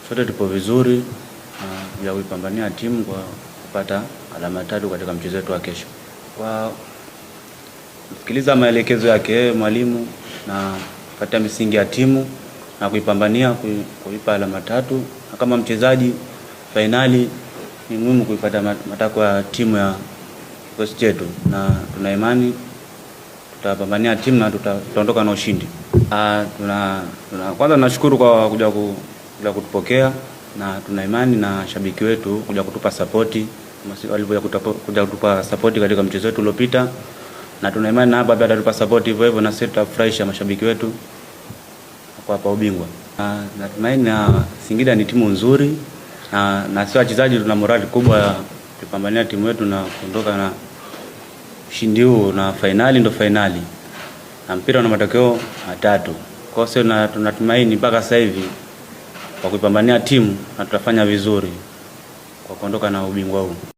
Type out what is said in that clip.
Sote tupo vizuri ya kuipambania timu kwa kupata alama tatu katika mchezo wetu wa kesho. Kwa kusikiliza maelekezo yake mwalimu na kufuata misingi ya timu na kuipambania kuipa alama tatu, na kama mchezaji fainali ni muhimu kuifuata matakwa ya timu ya kikosi chetu, na tuna imani tutapambania timu na tutaondoka na ushindi. Kwanza tunashukuru kwa kuja kutupokea na tuna imani na shabiki wetu kuja kutupa sapoti walivyokuja kutupa sapoti katika mchezo wetu uliopita, na tuna imani na hapa pia atatupa sapoti hivyo hivyo, na sisi tutafurahisha mashabiki wetu kwa hapa ubingwa. Natumaini na Singida ni timu nzuri na sisi wachezaji tuna morali kubwa ya kupambania timu yetu na kuondoka na ushindi huu, na fainali ndo fainali na mpira una matokeo matatu. Kwa hiyo tunatumaini mpaka sasa hivi kwa kuipambania timu na tutafanya vizuri kwa kuondoka na ubingwa huu.